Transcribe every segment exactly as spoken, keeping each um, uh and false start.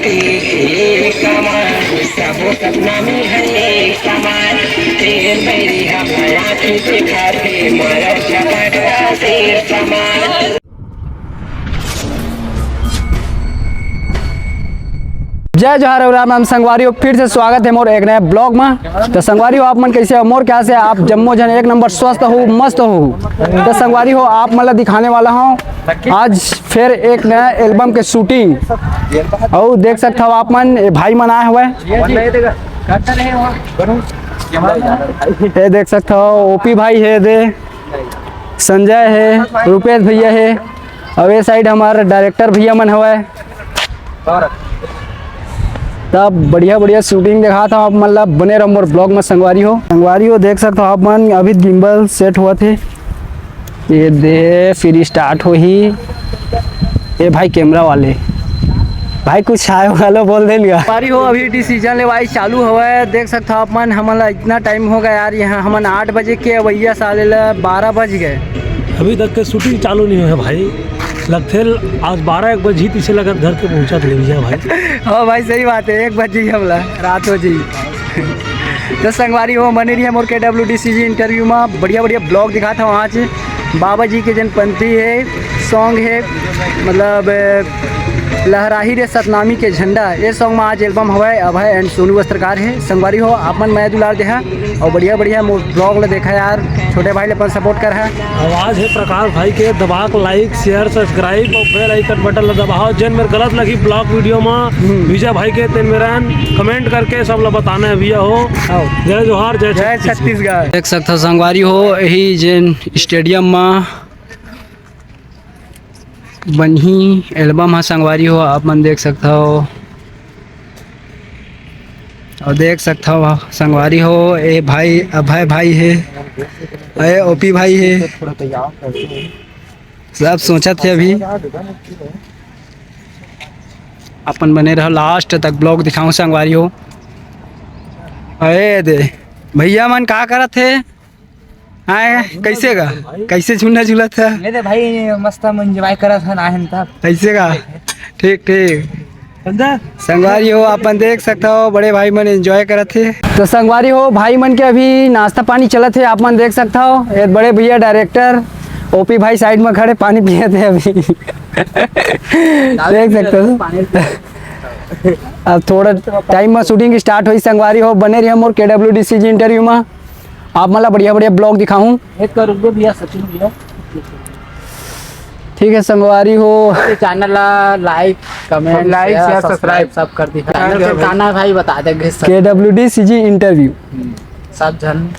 एक समान, सबो सपना में है एक समान। तेरे मेरी हम आँखी दिखाते, मारा झपटता शेर समान। जय जोहार अउ राम राम संगवारी हो, फिर से स्वागत है मोर एक नया ब्लॉग में। तो संगवारी हो, आप मन कैसे हो? मोर क्या से आप जम्मो जन एक नंबर स्वस्थ हो, मस्त हो। तो संगवारी हो, आप मन ला दिखाने वाला हूँ आज फिर एक नया एल्बम के शूटिंग। अउ देख सकत हव आप मन, ये भाई मन आए हुए। ये देख सकत हव, ओपी भाई है दे, संजय है, रूपेश भैया है, अउ ये साइड हमार डायरेक्टर भैया मन हवय। तब बढ़िया बढ़िया शूटिंग दिखात हव आप मन ला, बने रहो मोर ब्लॉग में संगवारी हो। संगवारी हो, देख सकत हव आप मन, अभी गिम्बल सेट होवत हे। ये दे, फिर स्टार्ट होही। ए भाई कैमरा वाले, भाई कुछ आए वाला बोल दे गा। संगवारी हो, अभी डिसीजन लेवाई चालू हवय। देख सकत हव आप मन, हमन ला इतना टाइम हो गया यार, यहाँ हमन आठ बजे के अवैया साले ला बारह बज गए। अभी तक के शूटिंग चालू नहीं हुआ है भाई। लगथे आज बारह एक बजे ही पीछे लगत घर के पहुंचत ले भैया भाई। हाँ भाई, सही बात है, एक बजे ही हमला रात हो जाई। तो संगवारी हो, बने रहिए मोर के डब्ल्यू डी सी जी इंटरव्यू में, बढ़िया बढ़िया ब्लॉग दिखात हूँ आज। बाबा जी के जनपंथी है, सॉन्ग है, मतलब, लहराही रे सतनामी के झंडा, ये सॉन्ग में आज एल्बम हवय, अभय एंड सोनू वस्त्रकार है। संगवारी हो, आप मन मया दुलार देहा और बढ़िया बढ़िया मोर ब्लॉग ले देखा यार, छोटे भाई ले अपन सपोर्ट कर है। आवाज है प्रकाश भाई के, दबा के लाइक, शेयर, सब्सक्राइब और बेल आइकन बटन ला दबाओ। जेन मेर गलत लगी ब्लॉग वीडियो में, हम्म। विजय भाई के तेन मेरन कमेंट करके सब ला बताना है भैया हो। आओ। जय जोहार, जय जय छत्तीसगढ़। छत्तीसगढ़। देख सकत हव संगवारी हो, यही जेन स्टेडियम में बनही एल्बम ह संगवारी हो, आप मन देख सकत हव। अउ देख सकत हव संगवारी हो, ए भाई अभय भाई हे, ए ओपी भाई हे। सब सोचत हे अभी। अपन बने रहो, लास्ट तक ब्लॉग दिखाऊं संगवारी हो। अरे दे भैया मन का करत हे? आए, कैसे का? कैसे झूलना झूलत है? नहीं रे भाई, मस्त हम एंजॉय करत हन, आहन तब। कैसे का? ठीक, ठीक। संगवारी हो, अपन देख सकत हव, बड़े भाई मन एंजॉय करत हे। तो संगवारी हो, भाई मन के अभी नाश्ता पानी चलत हे, आप मन देख सकत हव। ये बड़े भैया डायरेक्टर ओपी भाई साइड में खड़े पानी पियत हे अभी। देख सकत हव। अब थोड़ा टाइम में शूटिंग स्टार्ट होई संगवारी हो, बने रहिए मोर के डब्ल्यू डी सी जी इंटरव्यू में। आप मन ला बढ़िया बढ़िया ब्लॉग दिखाऊं। एक करोड़ रुपये भैया, सचिन भैया। ठीक है संगवारी हो। ये चैनल ला लाइक, कमेंट, लाइक, शेयर, शेयर, सब्सक्राइब सब्सक्राइब सब कर दी। चैनल के गाना भाई बता दे, घिस के डब्ल्यू डी सी जी इंटरव्यू। सब जन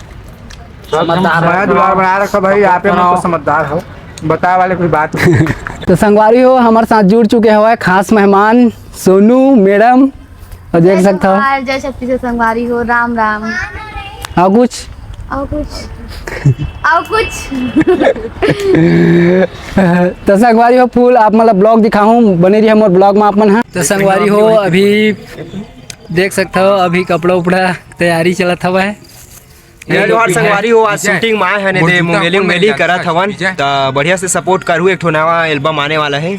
समझदार हो। मैं दुलार बना रखा भाई, आप ही मन तो समझदार हो, बताए वाले कोई बात नहीं। तो संगवारी हो, हमारे साथ जुड़ चुके हवय खास मेहमान सोनू मैडम। अउ देख सकत हव। जोहार, जय छत्तीसगढ़ संगवारी हो, राम राम। अउ कुछ? अउ कुछ? अउ कुछ? तो संगवारी हो, फुल आप मन ला ब्लॉग दिखाहूं, बने रहिए मोर ब्लॉग में आप मन ह। तो संगवारी हो, अभी देख सकत हव, अभी कपड़ा उपड़ा तैयारी चलत हवय। जय जोहार संगवारी हो, आज शूटिंग में आए हन, दे मुंगेली उंगेली करत हवन, त बढ़िया से सपोर्ट करू, एक ठो नवा एल्बम आने वाला है।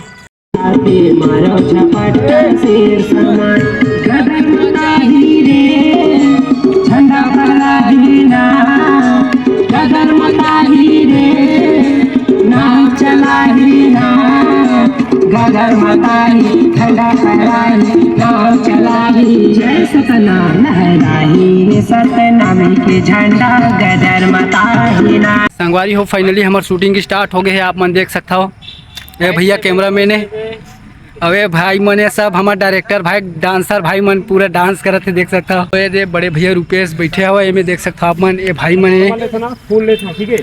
संगवारी हो, फाइनली हमर शूटिंग स्टार्ट हो गए है, आप मन देख सकत हव। ए भैया कैमरा मैन है। अबे भाई मन, ये सब हमार डायरेक्टर भाई, डांसर भाई मन पूरा डांस करत हे, देख सकत हव। ये दे बड़े भैया रूपेश बैठे हवय, एमे देख सकत हव आप मन, ये भाई मन हे। फूल लेत हव, ठीक है?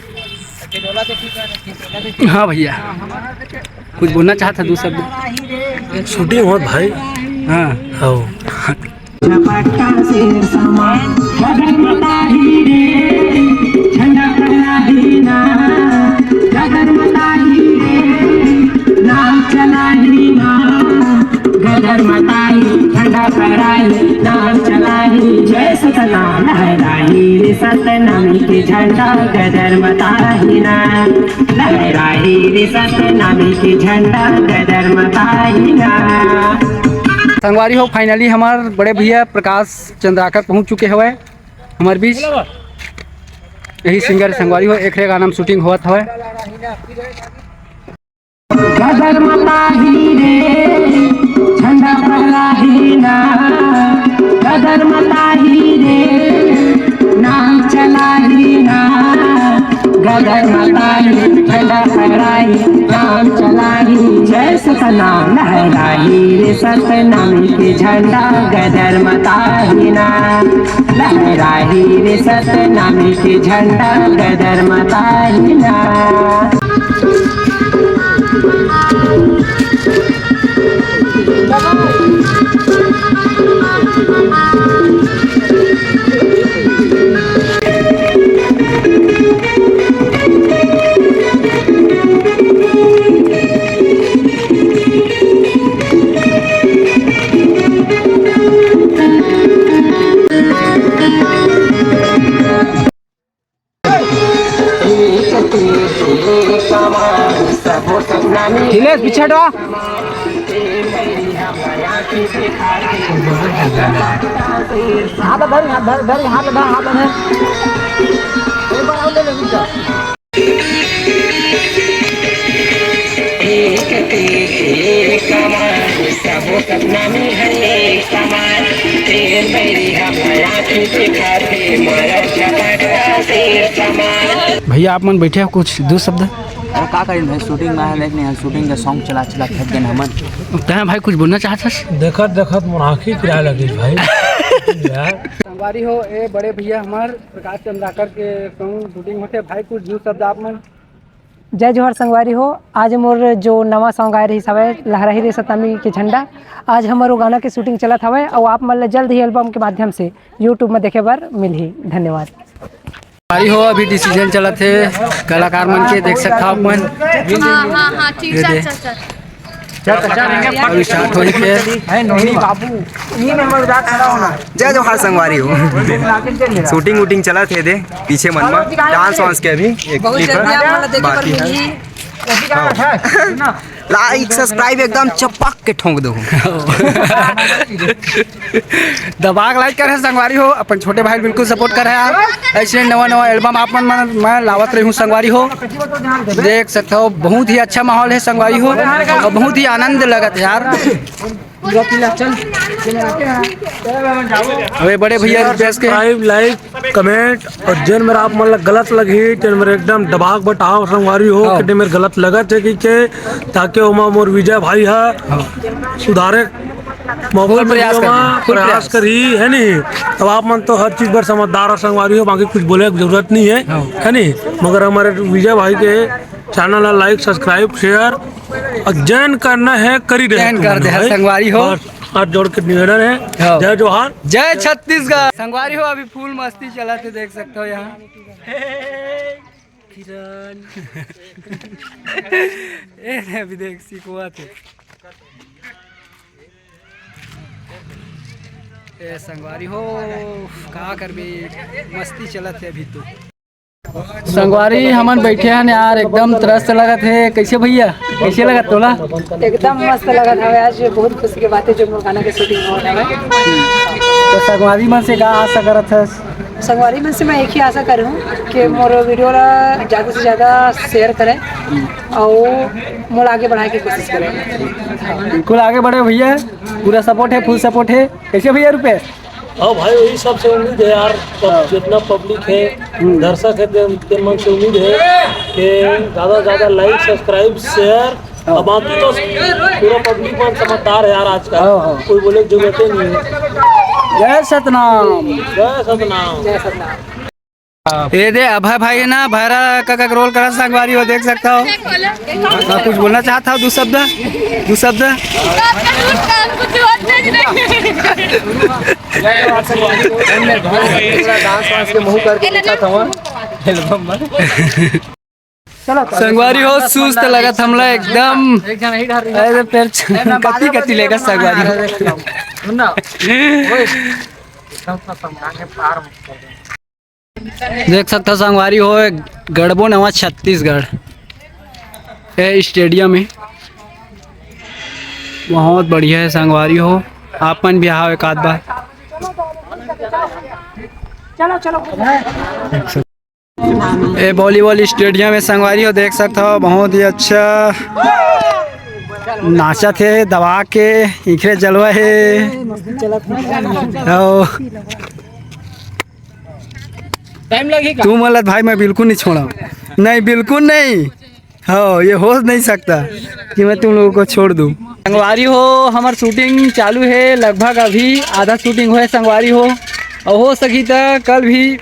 हाँ भैया, कुछ बोलना चाहत हव दू शब्द? शूटिंग होत भाई। हाँ। हो। झपट्टा शेर समान, गदर मचाही रे, झंडा फहराही ना, गदर मचाही रे, नाम चलाही ना, गदर मचाही, झंडा फहराही, नाम चलाही, जय सतनाम लहराही रे सतनामी के झंडा, गदर मचाही ना, लहराही रे सतनामी के झंडा, गदर मचाही ना। संगवारी हो, finally हमार बड़े भैया प्रकाश चंद्राकर पहुंच चुके हवय हमार बीच। यही सिंगर संगवारी हो, एकरे गाना में shooting होवत हवय। गदर मताही रे, झंडा फहराही ना। गदर मताही रे, नाम चलाही ना। गदर मताही, झंडा फहराही, नाम चलाही। जय सतनाम लहराही रे, सतनाम के झंडा गदर मताही ना। लहराही रे, सतनाम के झंडा गदर मताही ना। अखिलेश, पीछे हटवा। हाथ धर, हाथ धर, धर, हाथ धर, हाथ धर। एक तेरे कमाल, सबो सपना में है एक समान। तेरे बैरी हम आँखी दिखाते, मारा झपकता से समान। भैया, आप मन बैठे हो, कुछ दो शब्द? अरे, का करें भाई, shooting में है, लेकिन यहाँ shooting का song चला चला थक गए हमन। तैं भाई कुछ बोलना चाहत हस? देखत देखत मोर आँखी पिराए लगिस भाई। यार। संगवारी हो, ए बड़े भैया हमार प्रकाश चंद्राकर के song shooting होथे भाई, कुछ दो शब्द आप मन। जय जोहार संगवारी हो, आज मोर जो नवा song आए रहिस हवय, लहराही रे सतनामी के झंडा, आज हमर वो गाना के shooting चलत हवय, अउ आप मन ल जल्द ही album के माध्यम से YouTube में देखे बर मिलही। धन्यवाद। भाई हो, अभी decision चलत हे कलाकार मन के, देख सकत हव आप मन। हाँ, हाँ, हाँ, ठीक, ये चल, दे। चल, चल। अभी start होई के। जय जोहार संगवारी हो। Shooting वूटिंग चलत हे दे पीछे मन में, dance वांस के अभी एक बहुत clip जल्दी है। आप मन ला देखे बर बाकी है। मिलही। हाँ। Like subscribe एकदम चपक के ठोंक दो। दबा के like करे संगवारी हो, अपन छोटे भाई बिल्कुल support करे यार। ऐसे नवा नवा album आप मन मैं लावत रही हूँ संगवारी हो, देख सकते हो बहुत ही अच्छा माहौल है संगवारी हो, और बहुत ही आनंद लगत है यार। अबे बड़े भैया रितेश के। Subscribe, like, comment और जेन मेर आप मन ला गलत लगही, तेन मेर एकदम दबा के बताओ संगवारी हो, हाँ। कि मेर गलत लगत है कि के, ताकि ओमा मोर विजय भाई हा हाँ। सुधारे मौका full प्रयास मिले करही, मा, full प्रयास प्रयास। करही, है नहीं? तब आप मन तो हर चीज बर समझदार हो संगवारी हो, बाकी कुछ बोले के जरूरत नहीं है, हाँ। है नहीं? मगर हमारे विजय भाई के channel ला like, subscribe, share और join करना है, करी दे join तुम कर दे, भाई। संगवारी हो। बस, हाथ जोड़ के निवेदन है। हाँ। जय जोहार। जय छत्तीसगढ़। संगवारी हो, अभी full मस्ती चलत हे, देख सकते हो यहाँ। किरण। ए, अभी देख, सिखवा थे। ए, संगवारी हो, का करबे, मस्ती चलत हे अभी तो। संगवारी, हमन बैठे हन यार, एकदम त्रस्त लगत हे। कैसे भैया, कैसे लगत तोला? एकदम मस्त लगत हवे। आज बहुत खुशी के बात है जो मोर गाना के shooting हो रहा है। तो संगवारी मन से का आशा करत हस? संगवारी मन से मैं एक ही आशा करूँ कि मोर video ला ज्यादा से ज्यादा share करें और मोला आगे बढ़ाए के कोशिश करें। बिल्कुल आगे बढ़े भैया, पूरा support है, full support है। कैसे भैया रुपेश? हाँ भाई, वही सबसे उम्मीद है यार, पब-, हाँ। जितना public है, हम्म। दर्शक है, तेन, तेन मन से उम्मीद है कि ज्यादा से ज्यादा like, subscribe, share, हाँ। अब बाकी तो पूरा public मन समझदार है यार आजकल, हाँ, हाँ। कोई बोले की जरूरत ही नहीं है। जय सतनाम। जय सतनाम। जय सतनाम। ए दे, अभय भाई ना भैरा काका के role करा संगवारी हो, देख सकता हो। हाँ, कुछ बोलना चाहता हो, दो शब्द, दो शब्द। Dance वांस के मुंह करके दिखा था वहाँ। Album में। संगवारी हो, सुस्त लगत हमला एकदम। अरे, पैर कति कति लेगा संगवारी हो। देख सकता संगवारी हो, गढ़बो नवा छत्तीसगढ़, ए stadium है, बहुत बढ़िया है संगवारी हो। आप मन भी आओ एक आध बार। ए वॉलीबॉल स्टेडियम में संगवारी हो, देख सकत हो, बहुत ही अच्छा नाचत हे दबा के, इखरे जलवा हे। ओ, टाइम लगही का? तू मलत भाई, मैं बिल्कुल नहीं छोड़ा, नहीं, बिल्कुल नहीं। हाँ, ये हो नहीं सकता कि मैं तुम लोगों को छोड़ दूँ। संगवारी हो, हमर शूटिंग चालू हे, लगभग अभी आधा शूटिंग होए संगवारी हो, और हो सकी त कल भी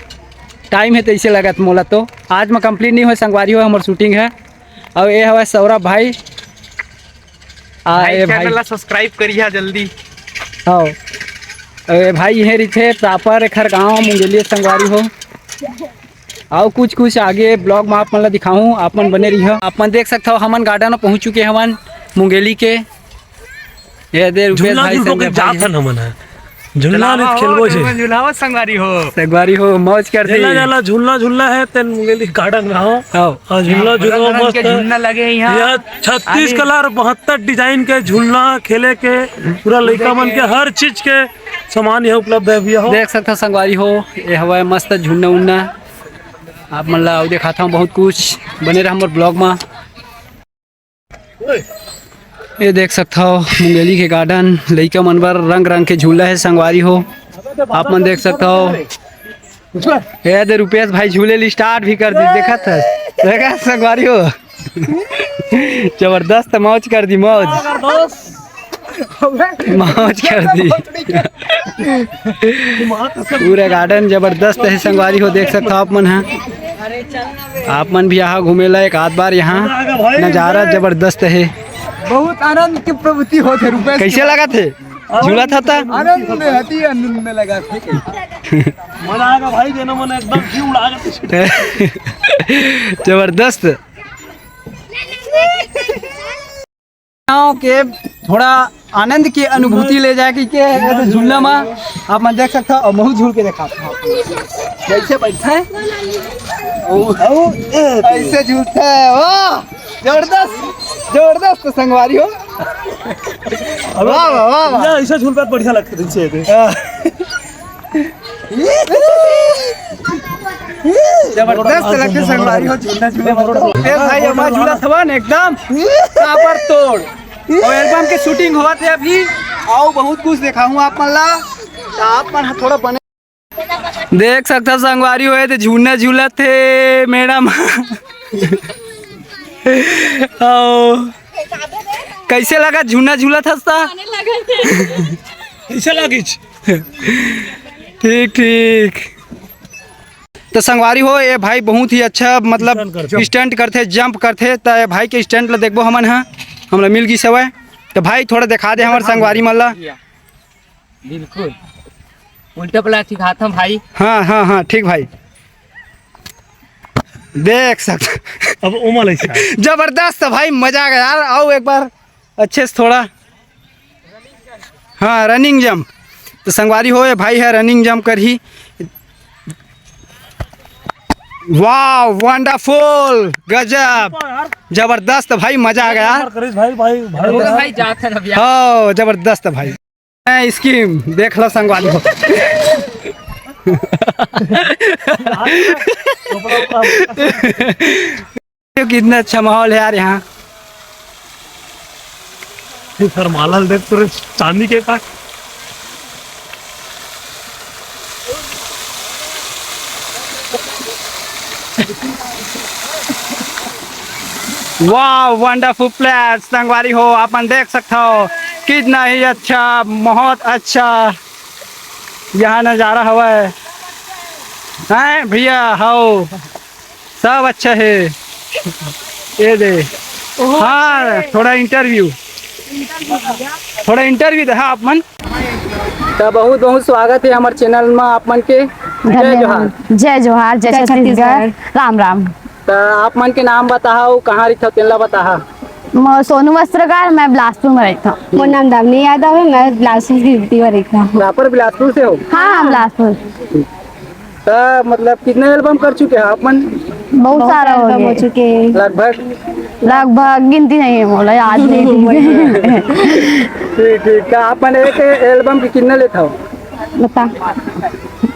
टाइम हे, तैसे लगत मोला तो। आज में कंप्लीट नहीं होए संगवारी हो, हमर शूटिंग हे। और ये हवे सौरभ भाई, आ, भाई, ए भाई। चैनल ला सब्सक्राइब करिहा जल्दी। हाँ, ए भाई, इहे रहिथे प्रॉपर एखर गांव मुंगेली संगवारी हो। अउ कुछ कुछ आगे ब्लॉग में आप मन ला दिखाहूँ, आप मन बने रहिहा। आप मन देख सकत हो, हमन गार्डन में पहुँच चुके हवन मुंगेली के। ये दे रुपेश झूलना भाई झूल के संजय भाई जात हन हमन ह। झूलना झुलावा नहीं हो, खेलबो छे। झूलना झुलावा संगवारी हो। संगवारी हो, मौज कर दी। जला जला झूलना झूलना है, तेन मुंगेली गार्डन में हो। आओ। हाँ, झूलना रंग झूलना रंग मस्त के है। झूलना लगे हैं यहाँ। यह छत्तीस आदि- कलर, बहत्तर डिजाइन के झूलना खेले के, पूरा लइका मन के हर चीज के सामान यहाँ उपलब्ध है भैया हो। देख सकत हो संगवारी हो, ये हवा मस्त झूलना उड़ना। आप मन ला अउ दिखाता हूँ बहुत कुछ, बने रहा हमर ब्लॉग में। ये देख सकत हो मुंगेली के गार्डन, लइका मन बर रंग रंग के झूला है संगवारी हो। आप मन देख सकत हो, ये दे रुपेश भाई झूले ली स्टार्ट भी कर दी, देखत है, देखा संगवारी हो। जबरदस्त मौज कर दी, मौज। मौज कर दी। पूरा गार्डन जबरदस्त है संगवारी हो, देख सकत हो आप मन ह। आप मन भी यहाँ घूमे ला एक आध बार, यहाँ नजारा जबरदस्त है। बहुत आनंद की प्रवृत्ति होत है रुपेश। कैसे लगा थे? झूला था ता? आनंद में हती, आनंद में लगा थे। मजा आएगा भाई, देना मन एकदम जी उड़ा के। जबरदस्त। गाँव के थोड़ा आनंद की अनुभूति ले जाए कि के, के झूलना में आप मन देख सकत हो, अउ महू झूल के देखा कैसे बैठे हैं, अउ, अउ ऐसे झूलते हैं। वाह, जबरदस्त, जबरदस्त संगवारी हो। वाह, वाह, वाह, वाह। ऐसा झूल पात बढ़िया लगता है, हाँ। जबरदस्त लगथे संगवारी हो, झूलना झूले बर। ए भाई, अम्मा झूलत हवन एकदम ताबड़तोड़। अउ एल्बम के शूटिंग होवत हे अभी, अउ बहुत कुछ देखाहूँ आप मन ला, त आप मन ह थोड़ा बने। देख सकत हो संगवारी हो, ए दे झूलना झूलत हे मैडम। अउ कैसे लगा झूलना झूलत हस त? कैसे लागिच? ठीक, ठीक। त संगवारी हो, ये भाई बहुत ही अच्छा, मतलब, स्टंट करथे। स्टंट करथे, जंप करथे। त ये भाई के स्टंट ल देखबो हमन ह, हमला मिल गिस हवय। त भाई, थोड़ा देखा दे हमर संगवारी मन ला। बिल्कुल। उल्टा पलटा सिखाथन भाई। हाँ, हाँ, हाँ, ठीक भाई। देख सकत। अब ओमा लइसे। जबरदस्त भाई, मजा आ गया यार। आओ एक बार अच्छे से थोड़ा। हाँ, रनिंग जंप। त संगवारी हो, ये भाई ह रनिंग जंप करही। वाह, वंडरफुल, गजब, जबरदस्त भाई, मजा आ गया। करिस भाई, भाई, भाई। भाई जात है ना भैया। हाँ, जबरदस्त भाई। ए, स्कीम देख लो संगवारी हो। कितना अच्छा माहौल है यार यहाँ। ये सर माला देख, पूरे चांदी के का। वाह, वंडरफुल प्लेस संगवारी हो, आप मन देख सकत हो, कितना ही अच्छा, बहुत अच्छा यहाँ नजारा हवय। हैं भैया, हव, सब अच्छा है। ये दे, हाँ, थोड़ा इंटरव्यू, थोड़ा इंटरव्यू दे, हाँ, आप मन। त बहुत बहुत स्वागत है हमर चैनल में आप मन के। जय जोहार। धन्यवाद। जय जोहार, जय जय छत्तीसगढ़। छत्तीसगढ़। राम राम। त आप मन के नाम बताहा अउ कहाँ रहिथव तेन ला बताहा। म-, सोनू वस्त्रागार, मैं बिलासपुर में रहता हूँ। मोर नाम दामिनी यादव है, मैं बिलासपुर की युवती में रहता हूँ। प्रॉपर बिलासपुर से हो? हाँ, हाँ, बिलासपुर। त मतलब कितना एल्बम कर चुके हैं आप मन? बहुत सारा हो गया। चुके हैं। लगभग? लगभग गिनती नहीं है मोला, याद नहीं है। ठीक, ठीक। तो अपन एक एल्बम के कितना लेता हो? बता।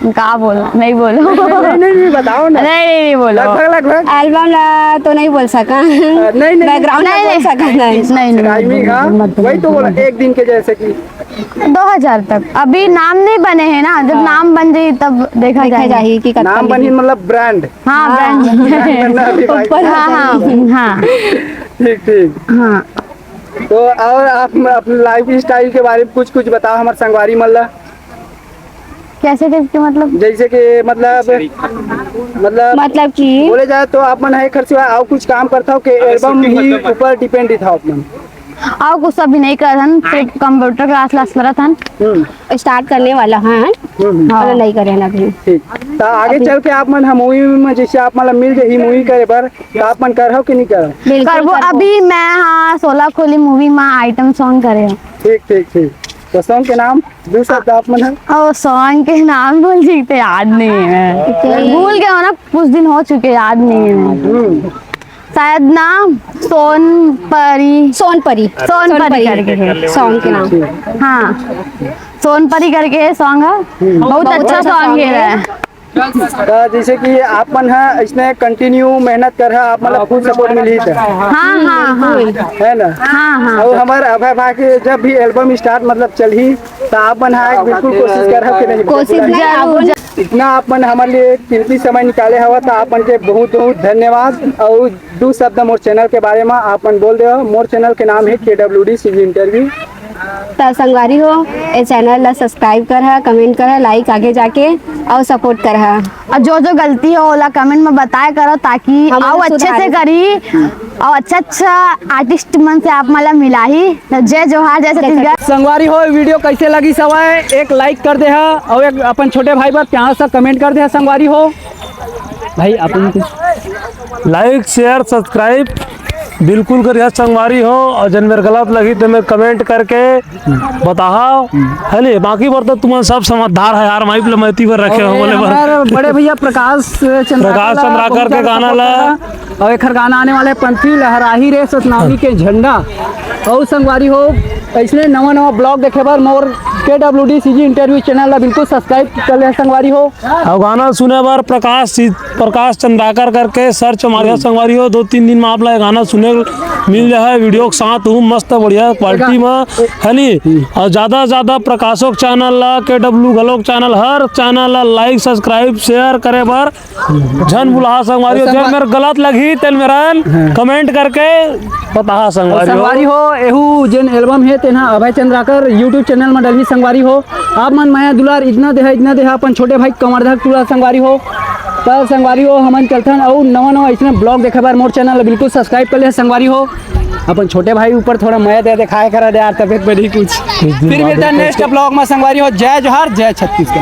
का बोलना? नहीं बोलो। नहीं, नहीं, नहीं, बताओ ना। नहीं, नहीं, नहीं बोलो। लगभग, लगभग। एल्बम ला तो नहीं बोल सका। नहीं, नहीं। बैकग्राउंड ला नहीं, बोल नहीं। सका नहीं। नहीं, नहीं, टाइमिंग, हाँ। मत बोलो, वही तो बोला, मत बोलो। एक दिन के जैसे कि दो हजार तक। अभी नाम नहीं बने हैं ना, जब हाँ। नाम बन जाए तब देखा देखा जाए। जाए कि कब नाम बने, मतलब ब्रांड। हाँ, हाँ। ब्रांड। ऊपर हाँ, हाँ, हाँ। ठीक, ठीक। हाँ। तो और आप अपने लाइफ स्टाइल के बारे में कुछ, कुछ बताओ हमारे संगवारी मन ला। कैसे टाइप के, मतलब? जैसे कि, मतलब, मतलब मतलब कि बोले जाए तो आप मन है खर्च और कुछ काम करता हो कि एल्बम ही ऊपर डिपेंड था आप मन? और कुछ अभी नहीं करत हन, सिर्फ कंप्यूटर क्लास, क्लास करत हन। हम्म। स्टार्ट करने वाला है, हम्म। हाँ। नहीं करे ना अभी। ठीक। तो आगे अभी चल के आप मन हम मूवी में जैसे आप मतलब मिल जाही मूवी करे बर, तो आप मन करहो कि नहीं करहो? बिल्कुल करबो। करबो। अभी मैं, हाँ, सोला खोली मूवी में आइटम सॉन्ग करे हूँ। ठीक, ठीक, ठीक। तो सॉन्ग के नाम दू शब्द आप मन है? ओ, सॉन्ग के नाम बोल जी, तो याद नहीं है। भूल गया हूँ ना, कुछ दिन हो चुके, याद नहीं है। हम्म। शायद ना सोनपरी। सोनपरी। सोनपरी करके है। सॉन्ग के नाम। हाँ, सोनपरी करके है सॉन्ग है। बहुत अच्छा सॉन्ग है। तो जैसे कि आप मन है इसने कंटिन्यू मेहनत कर रहा, आप मतलब फुल सपोर्ट मिली तो। हाँ, हाँ, हाँ। है ना? हाँ, हाँ। और हमारे अभय भाई के जब भी एल्बम स्टार्ट मतलब चलही, तो आप मन है बिल्कुल कोशिश कर रहा कि नहीं? कोशिश नहीं, जरूर, आप मन जरूर। इतना आप मन हमारे लिए कीमती समय निकाले हवा, तो आप मन के बहुत बहुत धन्यवाद। और दू शब्द मोर चैनल के बारे में आप मन बोल दे। मोर चैनल के नाम है के डब्ल्यू डी सी जी इंटरव्यू। त संगवारी हो, ए चैनल ला सब्सक्राइब कर हा, कमेंट कर हा, लाइक आगे जाके और सपोर्ट कर हा। और जो जो गलती हो ओला कमेंट में बताया करो, ताकि हम और अच्छे से सुधारी। करी और अच्छा अच्छा आर्टिस्ट मन से आप मला मिलाही। तो जय जोहार, जय छत्तीसगढ़। संगवारी हो, वीडियो कैसे लगी सवाए एक लाइक कर दे हा और एक अपन छोटे भाई पर प्यार से कमेंट कर दे हा संगवारी हो। भाई अपन कुछ लाइक, शेयर, सब्सक्राइब बिल्कुल करिहा संगवारी हो, और जन मेर गलत लगी तो मैं कमेंट करके बताहा, है नी? बाकी बर तो तुमन सब समझदार है यार, माइक ल मैती बर रखे हो बोले बर। हमारे बड़े भैया प्रकाश चंद्राकर प्रकाश ला चंद्राकर बहुत के ज्यादा गाना सपोर्ट ला। करा। और एक गाना आने वाला है पंथी लहराही रे सतनामी के झंडा। और संगवारी हो, ऐसने नवा नवा ब्लॉग देखे बर मोर के डब्ल्यू डी सी जी इंटरव्यू चैनल ला बिल्कुल सब्सक्राइब कर ले संगवारी हो। अउ गाना सुने बर प्रकाश सी-, प्रकाश चंद्राकर करके सर्च मारिया संगवारी हो, दो तीन दिन में आप ला ये गाना सुने मिल जाए वीडियो के साथ हूँ, मस्त बढ़िया क्वालिटी में, है नी? अउ ज्यादा से ज्यादा प्रकाशोक चैनल ला, के डब्ल्यू घलोक चैनल, हर चैनल ला लाइक, सब्सक्राइब, शेयर करे बर झन भुलाहा संगवारी हो। जेन मेर गलत लगही तेन मेरन कमेंट करके बताहा संगवारी हो। संगवारी हो, एहू जेन एल्बम हे तेन ह अभय चंद्राकर YouTube चैनल म डलही संगवारी हो। आप मन मया दुलार इतना देहा, इतना देहा अपन छोटे भाई कमरधर टूरा संगवारी हो। त संगवारी हो, हमन चलथन अउ नवा नवा अइसने ब्लॉग देखे बर मोर चैनल ल बिल्कुल सब्सक्राइब कर ले संगवारी हो। अपन छोटे भाई ऊपर थोड़ा मया दे दिखाए करा दे यार, तबीयत बनी कुछ। फिर मिलता है नेक्स्ट ब्लॉग में संगवारी हो। जय जोहार, जय छत्तीसगढ़।